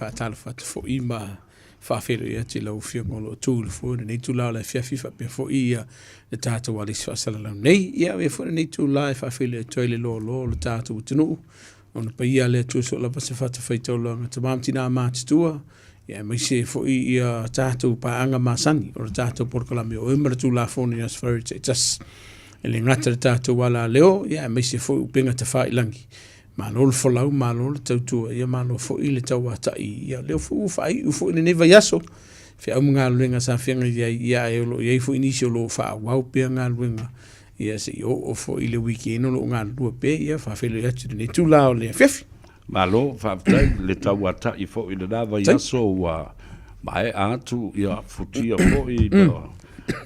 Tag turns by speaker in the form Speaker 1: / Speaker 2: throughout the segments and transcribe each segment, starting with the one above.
Speaker 1: faatalofa atu foi ma faafeiloai atu i lau Afioga o lo o tu i le foe i lenei itula o le afiafi faapea foi ia le tatou alisi faasalalau nei. Ia avea foi lenei itula e faafeiloai atu ai le loaloa o le tatou atunuu, ona paia le Atua so lava se fatafaitaulaga, tama ma tina matutua, ia aemaise foi ia tatou paaga masani o le tatou polokalame o oe ma le Tulafono i aso Faraile taitasi. E le gata i le tatou alaleo, ia aemaise foi upega tafailagi. Malo le folau, malo le tautua, ia malo foi le tauatai. Ia lea foi ua faaiu foi lenei vaiaso, feau ma galuega sa feagai ai, ia ae o lo o i ai foi nisi o lo o faaauau pea galuega, ia se i oo foi i le weekend o lo o galulue pea, ia faafeiloai atu i lenei itula o le afiafi.
Speaker 2: Malo, faafetai le tauatai foi i lena vaiaso ua maea atu, ia futia foi ma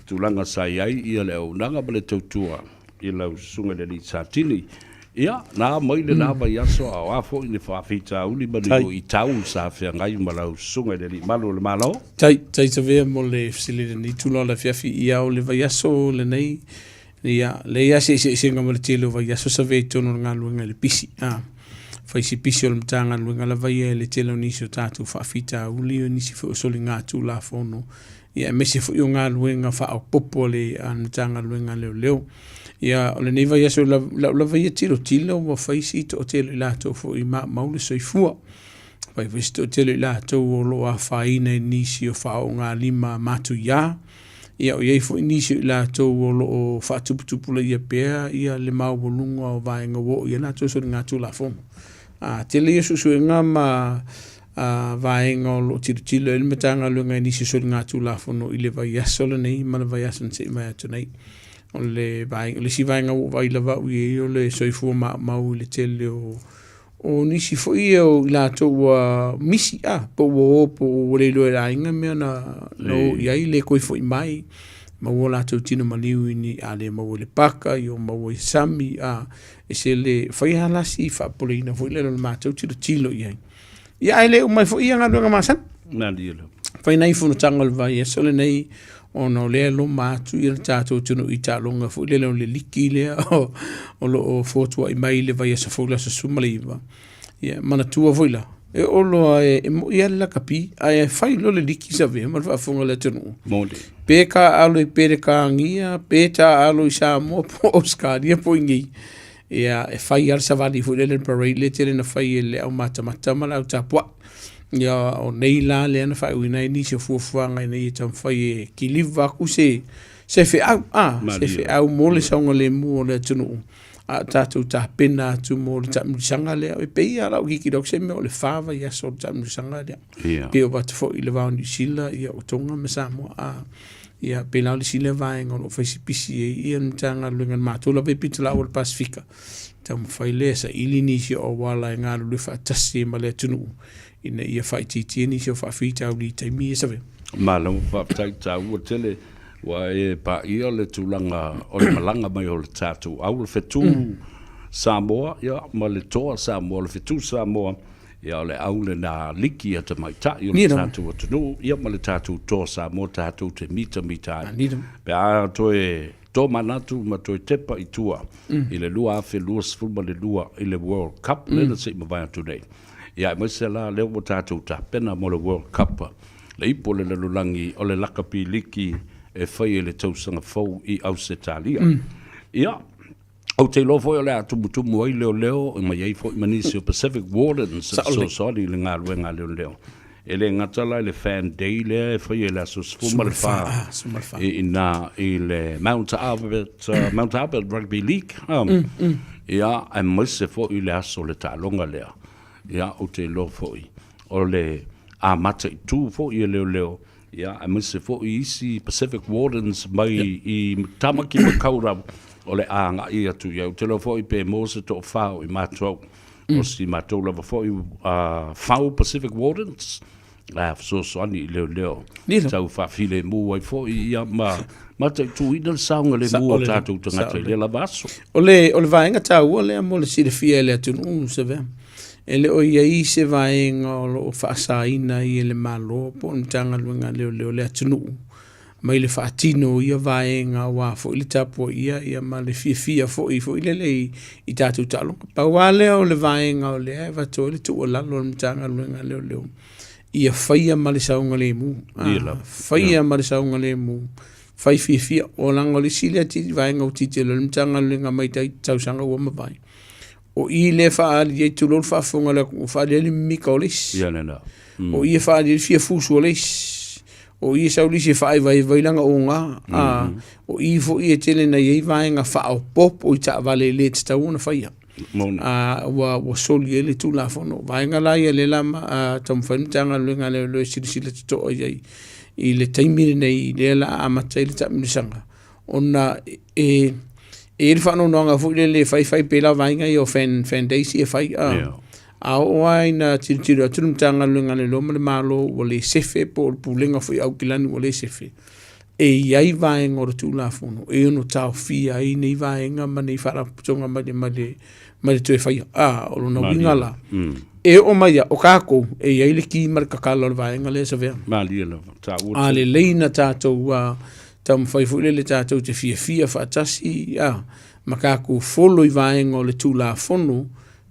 Speaker 2: tulaga sa i ai ia le auaunaga ma le tautua i lau susuga i le alii Satini. Ia, na mai lena vaiaso a o a foi ni faafitauli ma ni luitau sa feagai ma lau susuga i le alii malu o le Malo?
Speaker 1: Tai, tai Savea mo le fesili i lenei itula o le afiafi. Ia, o le vaiaso lenei, ia, leai lava se eseesega ma le tele o vaiaso Savea i totonu o le galuega i le pisi. A, fai si pisi o le Matagaluega lava ia i le tele o nisi o tatou faafitauli, o nisi foi o soligatulafono, ia aemaise foi o galuega faaopoopo a le Matagaluega a Leoleo. Ia, o lenei vaiaso i lau lava ia tilotilo ua fai si toatele o i latou foi maumau le soifua. Fai foi si toatele o i latou o lo o afaina i nisi o faaoogalima matuia. Ia, o i ai foi nisi o i latou o lo o faatuputupulaia pea ia le maualuga o vaega ua oo i ai latou soligatulafono. A tele ia suesuega ma vaega o lo o tilotilo ai le Matagaluega i nisi o soligatulafono i le vaiaso lenei ma le vaiaso na se i mai atu nei. O le vaega, o le isi vaega ua ou vaai lava au i ai o le soifua maumau i le tele o o nisi foi o i latou ua misi a po ua o po ua le iloa e le aiga mea na na o i ai le toe foi mai maua o latou tino maliu i ni a le maua i le paka i o maua i sami a e se le fai lava la si faapopoleina foi lele o le matou tilotilo i ai. Ia ae le uma ai foi ia galuega masani.
Speaker 2: Malie lava.
Speaker 1: Fai nai fonotaga o le vaiaso lenei ona o lea e loma atu ia le tatou atunuu i taaloga foi lele o le liki lea o lo o fotuai mai i le vaiaso fou le aso 19. Ia manatua foi la, e oo loa e moi lava le lakapi ae fai loa le liki Savea ma le faafofoga a le atunuu.
Speaker 2: Moni.
Speaker 1: Pe taaalo i Peretania, pe taaalo i Samoa po o Ausetalia po o inei, ia e fai lava le savali foi lele le parade lea e tele ina fai e le aumatamata ma le autapuai. Ia o nei la lea na faaiuina ai nisi o fuafuaga ina ia taumafai e kiliva atu se se feau, a, se feau mo le saogalemu o le atunuu a o tatou tapena atu mo le taamilosaga lea. E pei lava lau tilotilo atu se mea o le fa vaiaso o le taamilosaga lea. Pei o atu foi i le va o Niu Sila, ia o Tonga ma Samoa. A, ia pei la o le isi lea vaega o lo o fai si pisi ai ia le Matagaluega a le matou lava e pitolaau o le Pasefika, taumafai lea e saili nisi o auala e galulue faatasi ai ma le atunuu ina ia faaitiitia nisi o faafitauli i taimi ia Savea.
Speaker 2: Malo faafetai taua tele ua e paia le tulaga o le malaga mai o le tatou au le fetu Samoa ia ma le toa Samoa le fetu Samoa ia o le au lena liki a tamaitai o le tatou atunuu ia ma le tatou toa Samoa tatou te mitamita ai pe a toe tomanatu ma toe tepa i tua i le 2022 i le World Cup lea na se i mavae atu nei. Ia aemaise la lea ua tatou tapena mo le World Cup, le ipu o le lalolagi o le lakapi liki e fai e le tausaga fou i Ausetalia. Ia, ou te iloa foi o le a tumutumu ai leoleo ma i ai foi ma nisi o Pacific Wardens e fesoasoani i le galuega a leoleo. E le gata la i le Fan Day lea e faia i le aso 14 i ina i le Mount Albert, Mount Albert Rugby League, ia, aemaise foi le aso o le taaloga lea. Ia, ou te iloa foi o le a mataitu foi e leoleo, ia, aemaise foi isi Pacific Wardens mai i Tamaki Makaurau o le a agai atu i ai. Ou te iloa foi pe maua se toafa o i matou O si matou lava foi Fau Pacific Wardens, a fesoasoani i leoleo tau faafilemu ai foi ia ma mataituina le saogalemu o tatou tagata i lea lava aso.
Speaker 1: O le, o le vaega taua lea mo le silafia e le atunuu, Savea. E le o i ai se vaega o lo o faasaina ai e le Malo po o le Matagaluega a Leoleo le atunuu. mai le faatino o ia vaega aua foi le tapuaia ia ma le fiafia foi foi lele i, i tatou taaloga. Pau lava lea o le vaega o lea e avatu ai le tuualalo a le Matagaluega a Leoleo, ia faia ma le saogalemu. Ah, faia ma le saogalemu, fai fiafia. O leaga o le isi lea vaega ua tilotilo ai le Matagaluega mai tai tausaga ua mavae, o i lea e faaali ai, tulou le faafofoga a le atunuu, faaali ai le mimita o le isi.
Speaker 2: Ia lena.
Speaker 1: O i e faaali ai le fia fusu o le isi. O i e sau le isi e faaivaiva ai lana oga. A, o i foi e tele na i ai vaega faaopoopo i taavale e le tatau ona faia.
Speaker 2: Moni.
Speaker 1: A, ua soli ai le Tulafono. O vaega la ia lea la ma, taumafai le Matagaluega a Leoleo e silasila totoa i ai i le taimi lenei lea la a amata ai le taamilosaga, ona e i ai le faanoanoaga foi lele e fai fai pei la vaega ia o fan, fan days ia e fai a.
Speaker 2: Yeah.
Speaker 1: A oo lava ina tilotilo atu le Matagaluega a Leoleo ma le Malo ua le sefe po o le Pulega foi a Aukilani ua le sefe, e i ai vaega o le Tulafono e ono taofia ai nei vaega ma nei faalapotopotoga mai le, mai le, mai le toe faia. A, o lona uiga la, e oo mai ia, o kākou, e i ai le ki ma le kakala o le vaega lea e savea.
Speaker 2: Malie lava, taua
Speaker 1: A lelei na tātou taumafai foi lele tātou te fiafia faatasi, a, ma kākou folo i vaega o le Tulafono,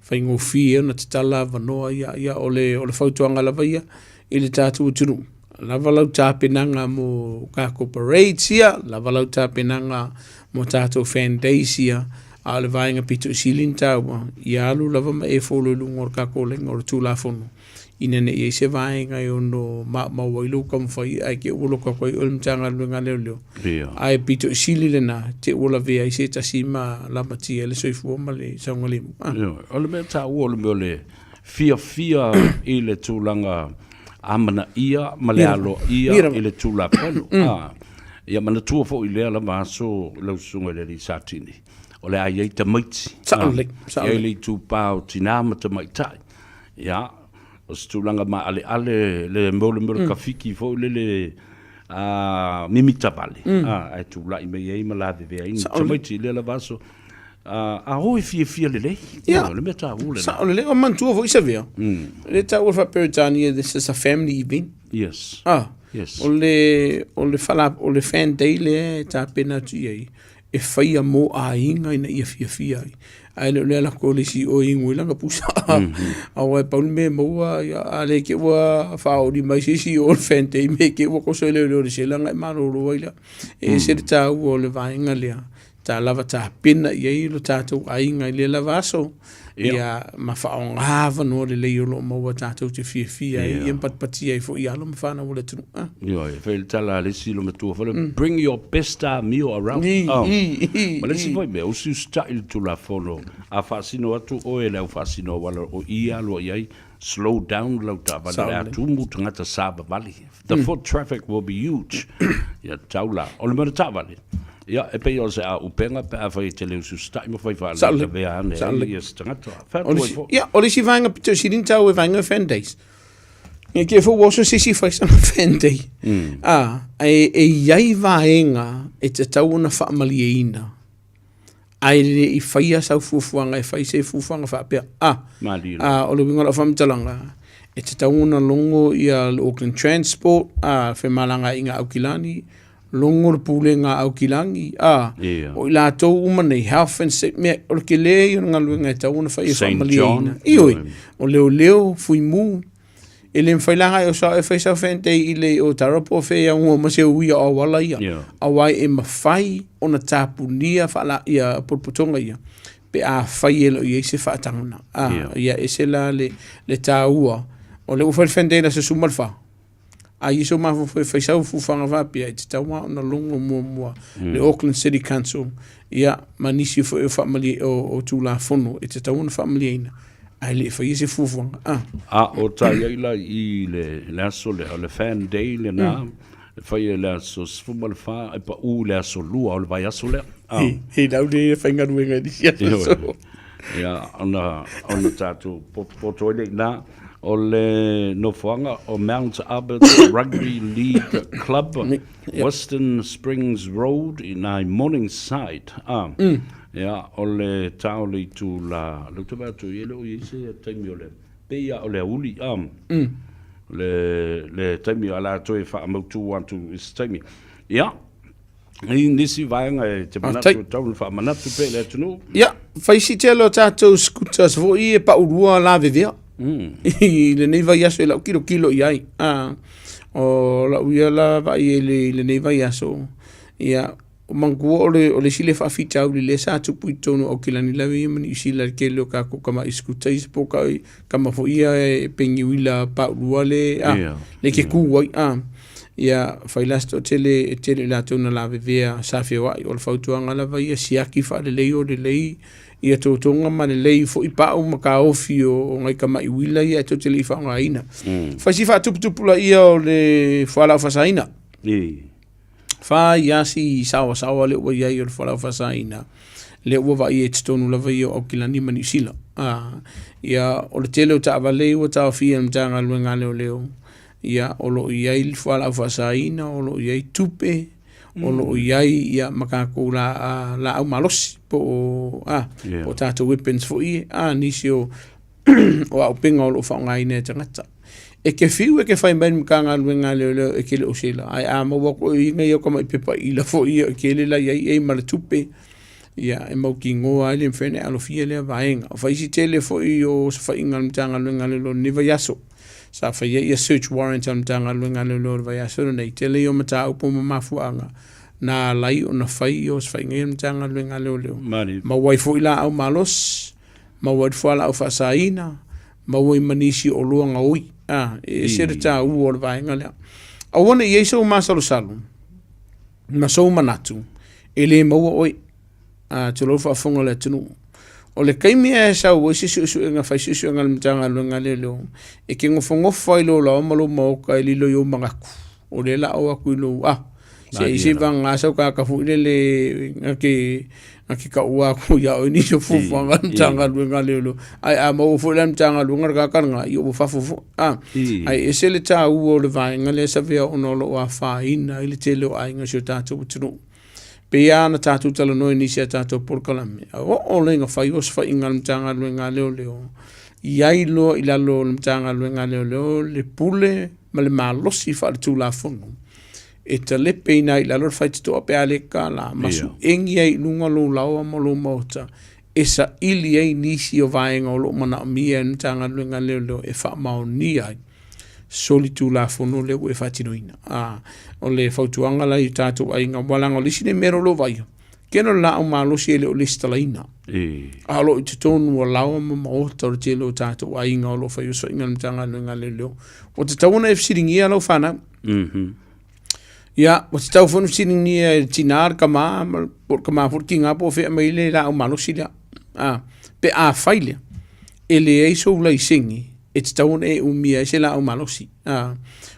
Speaker 1: faigofie ona tatala avanoa ia, ia o le, o le fautuaga lava ia i le tātou atunuu. Lava lau tapenaga mo kākou parades ia, lava lau tapenaga mo tātou fan days ia, a o le vaega pito i sili ona tāua, ia alu lava ma e folo i luga o le kākou laina o le Tulafono, ina ne i i ai se vaega e ono maumau ai lou taumafai ae te i ua loto atu ai oe i le Matagaluega a Leoleo. Ae pito i sili lena, te i ua lavea ai se tasi ma lamatia ai le soifua ma le saogalemu.
Speaker 2: O le mea taua o le mea o le fiafia i le tulaga amanaia ma le aloaia i le Tulafono. Ia manatua foi i lea lava aso lau Susuga i le Alii Satini, o le a i ai tamaiti.
Speaker 1: Sao lelei,
Speaker 2: sao lelei. E i ai le itupa o tina ma tamaitai. Ia, o se tulaga maaleale le mea o le mea o le kafiki foi lele mimita vale, ae tulai mai ai ma lavevea ai ni tamaiti i lea lava aso. A o e fiafia lelei,
Speaker 1: Ia.
Speaker 2: o le mea taua lena.
Speaker 1: Sao lelei, o manatua foi Savea, le taua faa-Peretania, this is a family event.
Speaker 2: Yes.
Speaker 1: Ah,
Speaker 2: Yes.
Speaker 1: o le, o le, fala, o le fan day lea e tapena atu i ai, e faia mo aiga ina ia fiafia ai. Ae le o le ala atu o le isi o e inu ai lana pusa. Aua e pau le mea e maua, ia, a le te ua faaoli mai se isi o le fan day, me te ua toso e leoleo i le sela ona e malolo ai lea. E ese le taua o le vaega lea, ta lava tapena i ai lo tatou aiga i lea lava aso, ia ma faaaoga avanoa lelei o lo o maua tatou te fiafia ai, ia ma patipatia ai foi i alo ma fanau o le atunuu. Ah.
Speaker 2: Ioe, fai le tala a le isi loomatua foi lea, bring your best meal around. Ma le isi foi mea, usiusitai le Tulafono, a faasino atu oe e le au faasino auala o i e aloa i ai, slow down lau taavale, o le a tumu tagata savavali. The foot traffic will be huge. Ia, tau la. O le mea o le taavale, ia, e pei o se auupega pe afai e te le usiusitai ma fai faalavelavea ane ai ia se tagata. Fai atu ai foi.
Speaker 1: Ia, o le isi vaega pito i sili ona taua e vaega o fan days. Ia te foi ua oso se isi fai sana fan day. A, e, e i ai vaega e tatau ona faamalieina. Ae le i faia sau fuafuaga e fai se fuafuaga faapea. A, a, o le uiga o lau faamatalaga, e tatau ona logo ia le Auckland Transport, a, femalagaaiga a Aukilani, logo le Pulega a Aukilani, a, o i latou uma nei, Health and Safety, mea, o le tele ia o le galuega e tatau ona fai e faamalieina. Ioe, o leoleo, fuimu, E le mafai la e osa e fai sau fan day i le o tara po fe ia ngua ma se uia o auala ia.
Speaker 2: Yeah.
Speaker 1: Auai e mafai ona tapunia whaala ia potopotonga ia. Pe a fai e lo i se whaatangana. Ah,
Speaker 2: Yeah.
Speaker 1: ia e se la le, le tāua. O le ua fan day la se sumal wha. A i so mafu fai fai sau fufuanga whapia e te taua ona longo mua mua. Le Auckland City Council. Ia, ma nisi foi o whaamalie o, o tūlafono e te taua ona whaamalieina. Ae le i faia se fuafuaga.
Speaker 2: A. A o tai ai la i le, le aso lea, o le fan day lena, e fai e le aso 14, e paʻu i le aso 2 o le vaiaso lea.
Speaker 1: A. He, he lau le e faigaluega i nisi aso.
Speaker 2: Ia, ona, ona tatou potopoto ai lea i ina, o le nofoaga o Mount Albert Rugby League Club, Western Springs Road i ina i Morningside. A. Ia, o le ta o le itula, lea ou te vaai atu e le o i ai se taimi o le, pei lava o le aoauli, a, le, le taimi o le a toe faamautu atu i se taimi. Ia, i nisi vaega e te manatu e tau na faamanatu pea i le atunuu.
Speaker 1: Ia, fai si tele o tatou scooters foi e paulua lavevea. I lenei vaiaso i lau tilotilo i ai. O lau ia la vaai i lenei vaiaso, ia, manatua o le isi lea faafitauli lea sa tupu i totonu o Aukilani lava ia ma Niu Sila i le tele o tatou tamai scooter ia po o tama foi ia e peniuila paulua le, le te tu ai. Ia, fai la se toatele e tele i latou na lavevea sa feoai. O le fautuaga lava ia, siaki faalelei o lelei ia totoga ma lelei foi pau ma taofi o nai tamai uila ia e tou te le i faaaogaina. Fai si faatuputupulaia o le fualaau faasaina. Fai lava si saoasaoa lea ua i ai o le fualaau faasaina, lea ua vaaia i totonu lava ia o Aukilani ma Niu Sila. Ia, o le tele o taavale ua taofia e le Matagaluega a Leoleo, ia, o lo o i ai le fualaau faasaina, o lo o i ai tupe, o lo o i ai ia ma tatou laau malosi po o po o tatou weapons foi ia, nisi o o auupega o lo o faaaogaina e tagata. E te fiu e te fai mai le Matagaluega a Leoleo e te le o sela, ae a maua atu e ia o tamai pepa ila foi ia o tele la i ai e ma le tupe, ia e mautinoa ai le mafai ona e alofia lea vaega. O faisi tele foi o osofaiga a le Matagaluega a Leoleo i lenei vaiaso, sa faia ia search warrant a le Matagaluega a Leoleo i le vaiaso lenei, tele ia o mataupu ma mafuaaga na ala ai ona fai ia osofaiga ia a le Matagaluega a Leoleo. Maua ai foi laau malosi, maua ai le fualaau faasaina, maua ai ma nisi o oloa gaoi. E ese le taua o le vaega lea. Aua ne i i ai sou masalosalo ma sou manatu e le maua oe. Tulou le faafofoga a le atunuu. O le taimi e sau ai se suesuega, fai suesuega a le Matagaluega a Leoleo, e te nofonofo ai i lou laoa ma lou maota e lilo i ou manatu. O lea la o atu i lou, se i vagana sau tagata foi lele na te na te taua atu ia oe nisi o fuafuaga a le Matagaluega a Leoleo. Ae a maua foi la e le Matagaluega le tagata lena, ia ua fafo foi. Ae ese le taua o le vaega lea Savea ona o lo o afaina ai le tele o aiga o si o tatou atunuu. Pei lava ona tatou talanoa i nisi a tatou polokalame, a oo loa ina fai osofaiga a le Matagaluega a Leoleo, i ai loa i lalo o le Matagaluega a Leoleo le pule ma le malosi faaletulafono e talepeina ai i lalo le faitotoa pe a le tatala ma suegi ai i luga lou laoa ma lou maota e saili ai nisi o vaega o lo o manaomia e le Matagaluega a Leoleo e faamaonia ai solitulafono lea ua e faatinoina. O le fautuaga la i tatou aiga, aua leaga o le isi lea mea o lo o vaaia, kena o le laau malosi e le o lesitalaina. A o lo o i totonu o laoa ma maota o le tele o tatou aiga o lo o fai osofaiga a le Matagaluega a Leoleo. Ua tatau ona e fesiligia lau fanau. Ia, ua tatau foi ona fesiligia e le tina le tama, po o le tama foi le tiga po o fea e aumai ai le laau malosi lea. Pe afai lea, e leai sou laisene e tatau ona e umia ai se laau malosi.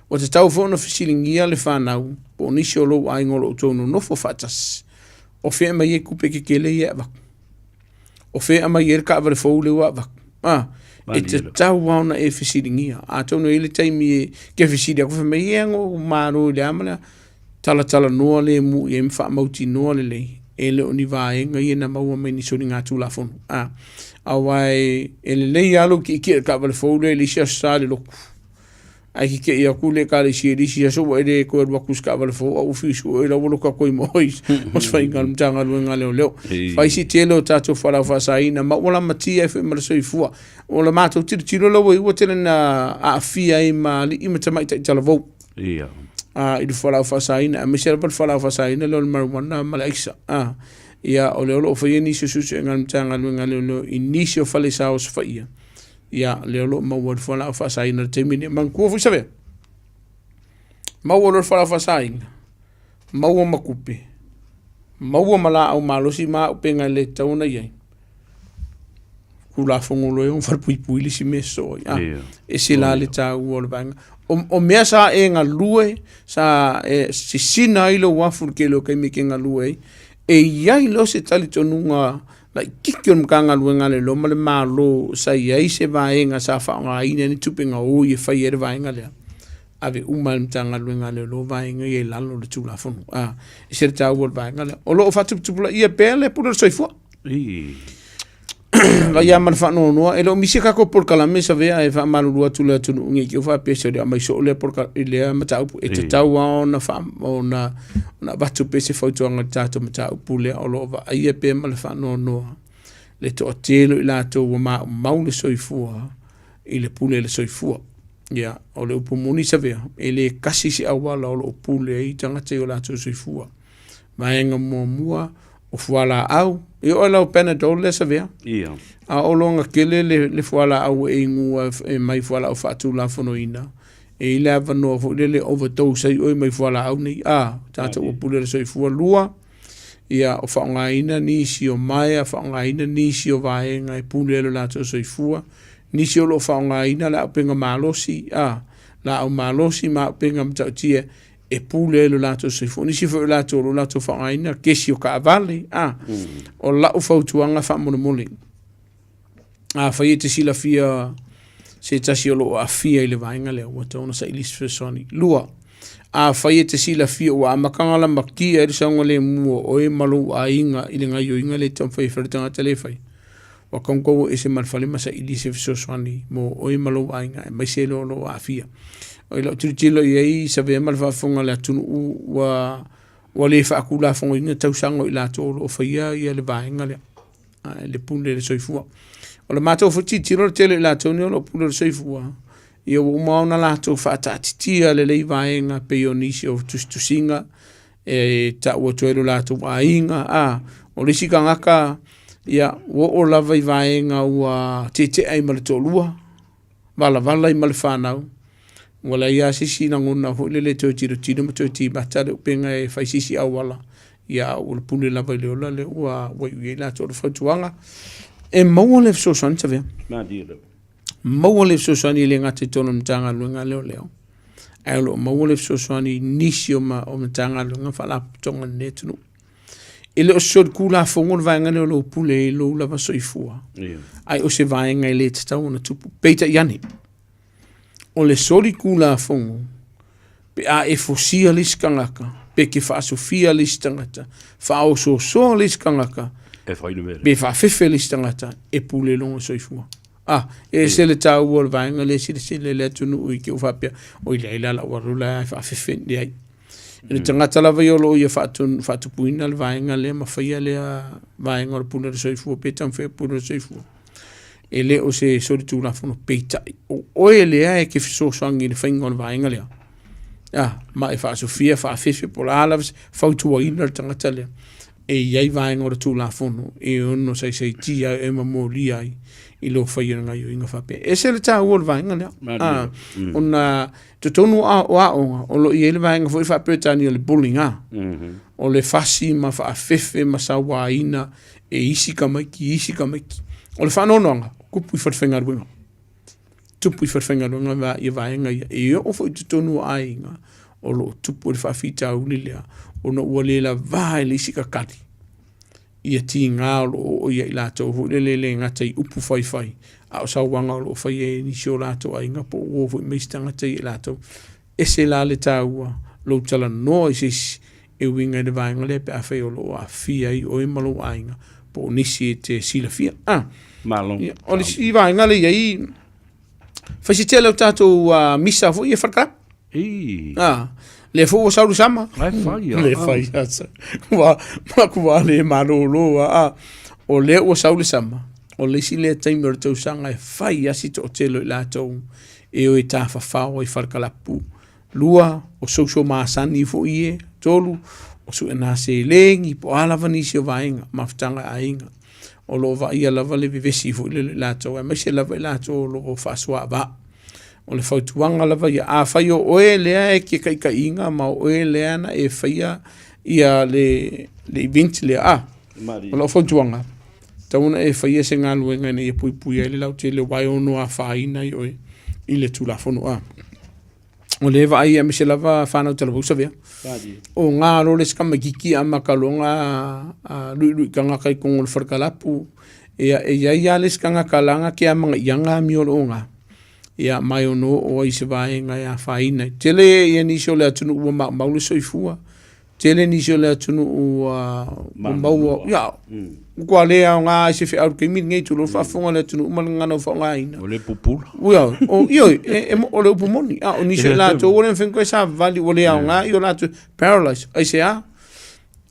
Speaker 1: Ua tatau foi ona fesiligia le fanau po o nisi o lou aiga o lo o outou nonofo faatasi, o fea e aumai ai tupe tetele ia e avatu. O fea e aumai ai le taavale fou lea ua avatu. E tatau lava ona e fesiligia. Atonu e i ai le taimi e te fesili atu fai mai, ia na ou malo i le a ma le a. Talatalanoa lemu i ai ma faamautinoa lelei, e le o ni vaega ia na maua mai ni soligatulafono. Aua e lelei lava lou tietie i le taavale fou lea i le isi aso sa i le lotu. Ae kikei atu le ekalesia i le isi aso ua e le toe alu atu i se taavale fou a ua fiu sue la ua lotu atu ai ma oe o se faiga a le Matagaluega a Leoleo. Fai si tele o tatou fualaau faasaina ma ua lamatia ai foi ma le soifua. O le matou tilotilo la ua i ai ua tele ina aafia ai ma alii ma tamaitai talavou. I le fualaau faasaina aemaise lava le fualaau faasaina lea o le marijuana ma le aisa. Ia o lea o lo o faia nisi o suesuega a le Matagaluega a Leoleo i nisi o fale sa osofaia. Ia, lea o lo o maua le fualaau faasaina i le taimi lenei. Manatua foi Savea, maua loa le fualaau faasaina, maua ma tupe, maua ma laau malosi ma auupega e le tatau ona i ai, Tulafono loa e ono falepuipui le isi mea sosoo ai. Ah, ese la le taua o le vaega. O mea sa e galue, sa e sisina ai lou afu i le tele o taimi e te galue ai, e i ai loa se talitonuga laitiiti o le Matagaluega a Leoleo ma le Malo sa i ai se vaega sa faaaogaina ai ni tupe gaoi e fai ai le vaega lea, ave uma e le Matagaluega a Leoleo vaega ia i lalo o le Tulafono. E ese le taua o le vaega lea. O lo o faatuputupulaia pea le pule o le soifua. Vai lava ma le faanoanoa, e le o misi a tatou polokalame Savea e faamalulu atu i le atunuu ne i te i ua faapea se le aumai soo lea i lea mataupu. E tatau lava ona ona avatu pea se fautuaga i le tatou mataupu lea o lo o vaaia pea ma le faanoanoa le toatele o i latou ua maumau le soifua i le pule a le soifua. Ia, o le upu moni Savea, e le tasi se auala o lo o pule ai tagata i o latou soifua. Vaega muamua, o fualaau, e oo i lau Panadol lea Savea,
Speaker 2: Ia.
Speaker 1: a oo loa ina tele le fualaau e inua e mai fualaau faatulafonoina, e i ai le avanoa foi lele e overdose ai oe mai fualaau nei, a, tatou ua pule le soifua. Lua, ia, o faaaogaina nisi o maea, faaaogaina nisi o vaega e pule ai lo latou soifua, nisi o lo o faaaogaina le auupega malosi, a, laau malosi ma auupega matautia e pule ai lo latou soifua. O nisi foi o latou o lo o latou faaaogaina kesi o taavale, a. O lau fautuaga faamolemole, afai e te silafia se tasi o lo o aafia i le vaega lea, ua tatau ona saili se fesoasoani. Lua, afai e te silafia ua amata ona lamatia ai le saogalemu o oe ma lou aiga i le gaoioiga lea e taumafai e fai le tagata lea e fai, ua tatau ona tou o ese ma le fale ma saili se fesoasoani mo oe ma lou aiga aemaise le o lo o aafia. I lau tilotilo i ai Savea ma le faafofoga a le atunuu ua ua le faatulafonoina tausaga o i latou o lo o faia ia le vaega lea, le pule i le soifua. O le matou foi tilotilo o le tele o i latou nei o lo o pule i le soifua, ia ua uma ona latou faataatitia lelei vaega pei o nisi o tusitusiga e tau atu ai lo latou aiga. A, o le isi tagata, ia, ua oo lava i vaega ua tietie ai ma le toalua, valavala ai ma le fanau, ua leai lava se isi lagona foi lele e toe tilotilo ma toe timata le upega e fai se isi auala, ia a ua pule lava i le ola lea ua iu i ai latou. O le fautuaga, e maua le fesoasoani Savea, maua le fesoasoani e le gata i totonu o le Matagaluega a Leoleo, ae o lo o maua le fesoasoani i nisi o Matagaluega ma Faalapotopotoga a lenei atunuu. E le o se solitulafono le vaega lea o lou pule i lou lava soifua, ae o se vaega e le tatau ona tupu. Peitai ane, o le solitulafono pe a e fosia le isi tagata, pe te faasofia le isi tagata, faaosoosoa le isi tagata,
Speaker 2: E fai le mea lea.
Speaker 1: pe faafefe le isi tagata, e pule lona soifua. Ah, e ese le taua o le vaega lea e silasila i le atunuu i te i faapea, oi leai la lau alu la e faafefe, leai. I le tagata lava ia o lo o ia faatupuina le vaega lea ma faia lea vaega o le pule o le soifua pe taumafai e pule o le soifua, e le o se solitulafono peitai o oe lea e te fesoasoani i le faiga o le vaega lea. Ah, ma e faasofia, faafefe, po o le a lava se fautuaina le tagata lea. E i ai vaega o le Tulafono e ono saisaitia ai ma molia ai i lou faia o le gaoioiga faapea. E ese le taua o le vaega lea. Ah, ona totonu o aoga o lo o i ai le vaega foi faa-Peretania o le bullying, ah. O le fasi ma faafefe ma sauaina e isi tamaiti i isi tamaiti. O le faanoanoaga, tupu i falefaigaluega. Tupu i falefaigaluega ia vaega ia. E oo foi i totonu o aiga o lo o tupu le faafitauli lea ona ua le lavā e le isi kakali ia tiga o lo o oo ia i latou foi lele e le gata i upu faifai, a o sauaga o lo o faia e nisi o latou aiga po o uo foi ma isi tagata ia i latou. Ese la le taua lou talanoa i se isi e uiga i le vaega lea pe afai o lo o aafia ai oe ma lou aiga po o nisi e te silafia. Ah,
Speaker 2: Malo.
Speaker 1: Ia, o le isi vaega lea e i ai, fai se tele o tatou misa foi e fale
Speaker 2: I.
Speaker 1: Ah, lea foi ua sau le sama.
Speaker 2: Ai fai
Speaker 1: Le fai asa. Ua matua le malolo a. O lea ua sau le sama. O le isi lea taimi o le tausaga e fai a si toatele o i latou e o e tafafao ai falekalapu. Lua, o social masani foi e. Tolu, o suena seleni, po o a lava nisi o vaega, mafutaga a aiga. O lo o vaaia lava le vevesi foi lele i latou, aemaise lava i latou o lo o faasoaavaa. O le fautuaga lava ia, afai o oe lea e te taitaiina ma o oe lea na e faia ia le event lea, a, o lau fautuaga, tatau ona e faia se galuega ina ia puipuia ai le lautele aua e ono afaina ai oe i le Tulafono. A, o lea e vaai aemaise lava fanau talavou Savea, o gā loa le isi tamaitiiti amata loa ona luilui tagata i totonu o le fale kalapu, ia e i ai lava le isi tagata lana ke amanaiaga amio o gā, ia ma e ono oo ai i se vaega e afaina ai. Tele ia nisi o le atunuu ua maumau le soifua. Tele nisi o le atunuu ua maua, ia, ua le aoga i se feau i le taimi lenei, tulou faafofoga le atunuu ma le gagana ua faaaogaina.
Speaker 2: Ua le pupula.
Speaker 1: Ia, o, ioe, o le upu moni, a o nisi o i latou ua le mafai ona toe savavali, ua le aoga i o latou, paralyze. Aisea?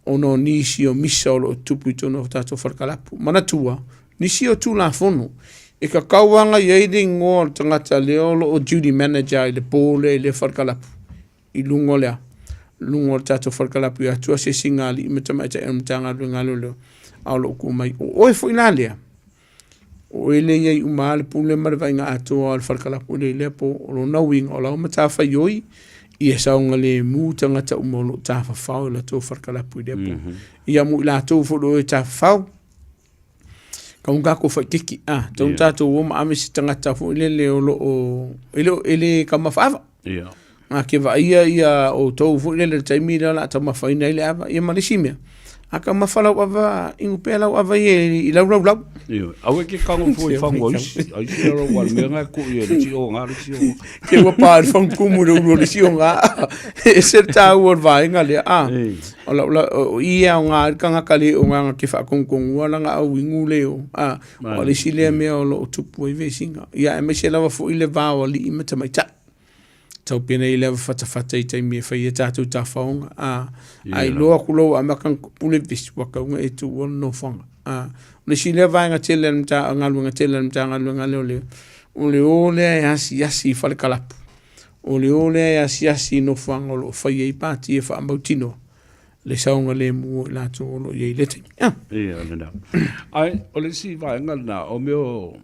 Speaker 1: Ona o nisi o misa o lo o tupu i totonu o tatou falekalapu. Manatua, nisi o Tulafono e tatau lava ona i ai le igoa o le tagata lea o lo o duty manager i le po lea i lea falekalapu i luga o le a? Luga o le tatou falekalapu i Atua asiasiga a alii ma tamaitai o le Matagaluega a Leoleo a o lo o tu mai. O oe foi la lea, o oe lea e i ai uma lava le pule ma le vaaiga atoa o le falekalapu lea i lea po. O lona uiga o lau matafaioi ia saogalemu tagata uma o lo o tafafao i latou falekalapu i lea po. Ia mo i latou foi o lo o tafafao, tau tatou faititi, a, tau tatou o ma ave se tagata foi lele o lo o, e le, e le taumafa ava. A ke vaaia ia outou foi lele i le taimi lea o le a taumafaina ai le ava, ia ma le isi mea, a taumafa lau ava, inu pea lau ava ia i lau laulau.
Speaker 2: Ioe, aua e te tago fua i fagu a isi, a isi lalo ua le mea na e tuu i le isi oga, le isi oga.
Speaker 1: Te ua pa i le fagutumu i le ulu o le isi oga, e ese le taua o le vaega lea, a. O lau la, o i e aoga ai le tagata le oga na te faatonutonu lana au inu le o, a. O le isi lea mea o lo o tupu ai vesiga. Ia, aemaise lava foi le va o alii ma tamaitai. Tau penei lava fatafata i taimi e fai ai tatou tafaoga. A, a iloa atu loa ua amata ona tupu le vesi, ua tatau ona e tuua le nofoaga. A, o le isi lea vaega tele a le galuega tele a le Matagaluega a Leoleo, o le o lea e asiasi i fale kalapu, o le o lea e asiasi i nofoaga o lo o fai ai pati e faamautinoa le saogalemu o i latou o lo o i ai i lea taimi.
Speaker 2: Ia, lena. Ae o le isi vaega lena, o mea o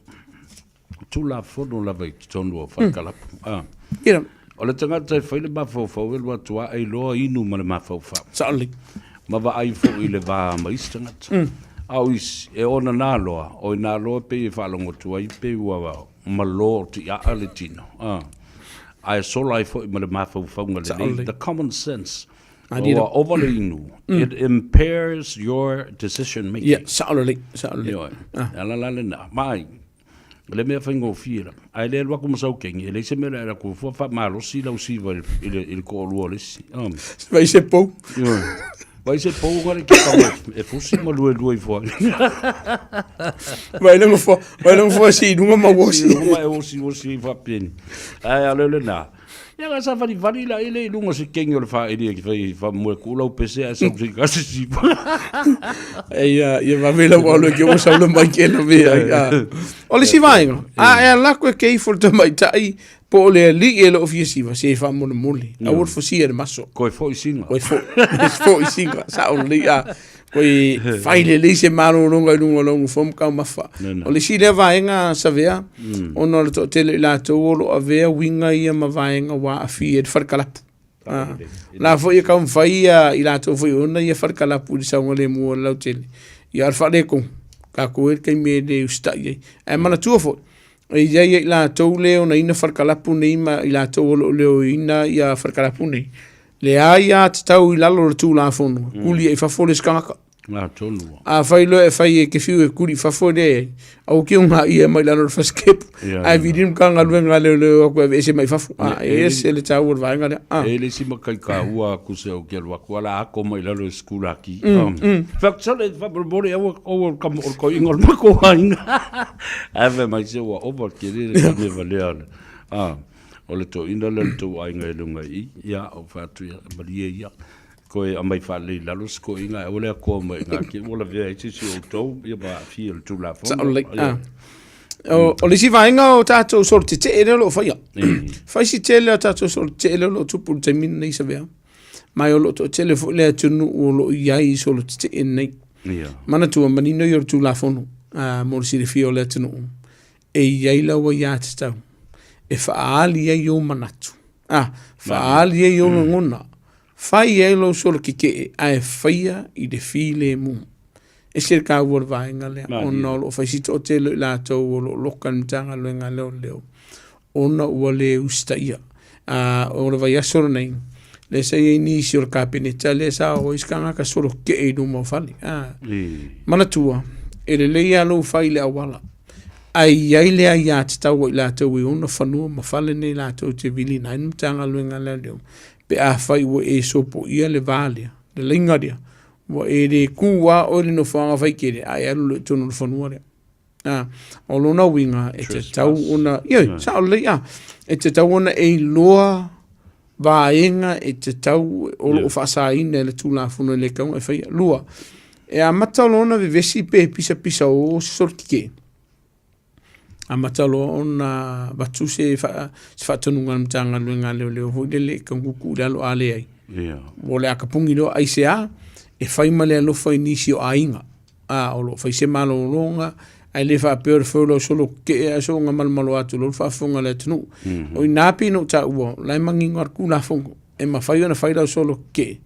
Speaker 2: Tulafono lava i totonu o falekalapu. Ah.
Speaker 1: Ia.
Speaker 2: O le tagata e fai le mafaufau e alu atu lava e iloa inu ma le mafaufau.
Speaker 1: Sao lelei.
Speaker 2: Ma vaai foi i le va ma isi tagata. A o isi, e onana loa, o ina loa pei e faalogo atu ai pei ua malo tiaa le tino. Ah. Ae sola ai foi ma le mafaufauga lelei. The common sense. Ua ova le inu, it impairs your decision making.
Speaker 1: Ia, sao lelei, sao lelei.
Speaker 2: Ioe, e ala la lena. Mai, o le mea faigofie lava. Ae le alu atu ma sau kegi, e leai se mea o le a alu atu fua faamalosi lau siva i le toalua o le isi.
Speaker 1: Vai se pou.
Speaker 2: Ioe. Vai se pou nga le ke e fusi ma luelue ifo ai.
Speaker 1: Vai le ngofoa, vai le ngofoa si i luga ma uosi.
Speaker 2: Si i luga ma e osi osi i faapeni. Ae a le lena. Ia ka savalivali la ile i luga o se kegi o le faili e fai faamoe kuu lau pese ae sau se kasi siva.
Speaker 1: Ia, ia vave lau alu e ke ua sau le mai ke la vea. O le isi vaega, a e ala atu e ke ifo le tamaitai po o le alii e loo fia siva, se e faamolemole. Aua le fosia i le maso.
Speaker 2: Koe foi singa.
Speaker 1: Koe foi, foi singa, sao lelei. A, koe fai lelei se malologa i luga o lau nofoa ma taumafa. O le isi lea vaega Savea, ona o le toatele o i latou o lo o avea uiga ia ma vaega ua aafia ai le falekalapu. La foi e taumafai ia i latou foi e ona ia falekalapu i le saogalemu o le lautele. Ia o le faaletonu, tatou i ai le taimi e le usitai ai. Ae manatua foi, e i ai ia i latou le onaina falekalapu nei ma i latou o lo o leoina ia falekalapu nei, leai lava tatau i lalo o le Tulafono, tuli ai i fafo le isi tagata.
Speaker 2: Atonu.
Speaker 1: Afai loa e fai e te fiu e tuli i fafo e leai, aua ke ungaia mai lalo o le fasikepu. Ae vili le Matagaluega a Leoleo atu e aveese mai fafo. A, e ese le taua o le vaega lea.
Speaker 2: A. E le isi makaika ua aku se o ke alu atu ala ako mai lalo e sekulaki. Fai atu sole faamolemole aua aua o le koiga o le makou aiga. Ae fai mai se ua ova tele le taimi e valea le o le toeaina lea o le tou aiga i luga i i. Ia, ou fai atu ia, malie ia. Koe aumai faalelei i lalo se toeaina ae aua le atoa mai i ina te i ua lavea ai se isi o outou ia ma aafia i le Tulafono.
Speaker 1: Sao lelei. Ah. O le isi vaega o tatou solo tetee lea o lo o faia. Fai si tele o tatou solo tetee lea o lo o tupu i le taimi lenei Savea. Ma o lo o toatele foi le atunuu o lo o i ai i solo tetee nei. Manatua manino ia o le Tulafono mo le silafia o le atunuu. E i ai lau aiatatau e faaali ai ou manatu, faaali ai ou lagona, fai ai lou solo tetee ae faia i le filemu. E ese le taua o le vaega lea, ona o lo o fai si toatele o i latou o lo o loka i le Matagaluega a Leoleo, ona ua le usitaia. O le vaiaso lenei, lea sa i ai nisi o le Kapeneta lea sa o ai se tagata solo tetee i luma o fale. Manatua, e lelei lava lou fai i le auala, ae i ai le aiatatau a i latou e ona fanua ma fale nei latou te viliina ai le Matagaluega a Leoleo, pe afai ua e sopoia le va lea. Le laina lea, ua e le kū lava oe i le nofoaga faitele, ae e alu loa i totonu o le fanua lea. A, o lona uiga, e tatau ona, ioe, sao lelei, a, e tatau ona e iloa vaega e tatau o lo o faasaina e le Tulafono e le tatau ona e faia. Lua, e amata loa ona vevesi pe pisapisa o se solo tetee, amata loa ona avatu se faatonuga a le Matagaluega a Leoleo foi lele e tatau ona tuutuu i lalo, a leai, o le a tapuni loa. Aisea? E fai ma le alofa i nisi o aiga, a o lo o fai se malologa, ae le faapea o le fai o lau solo tetee ae soona malomaloa atu loa le faafofoga a le atunuu. O i ina pei ona ou taua, o la e manino lava le Tulafono, e mafai ona fai lau solo tetee,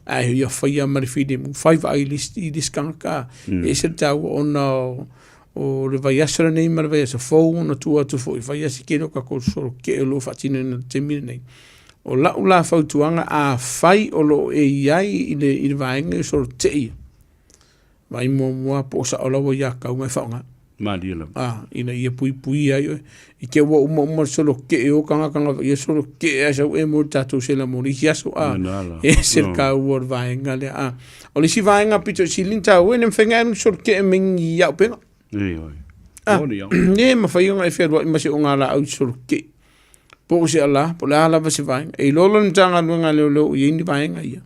Speaker 1: ae ia faia ma le filemu, fai vaai i le isi tagata, e ese le taua ona o le vaiaso lenei ma le vaiaso fou ona tua atu foi, fai lava si tele o tatou solo tetee o lo o faatinoina i le taimi lenei. O lau la fautuaga, afai o lo o e i ai i le vaega o solo tetee ia, vaai muamua po o sao lava ia tau e faaaoga.
Speaker 2: Malie lava.
Speaker 1: A, ina ia puipuia ai oe. I te ua uma uma le solo tetee o tagata na ia solo tetee ae sau e mo le tatou sela mo le isi aso. A, e ese le taua o le vaega lea. A, o le isi vaega pito i sili ona taua, e le mafai ona e alu solo tetee me ni auupega. A, e mafai ona e fealuai ma se ogalaau i solo tetee. Po o se ala, po o le a lava se vaega. E iloa loa le Matagaluega a Leoleo o i ai ni vaega ia,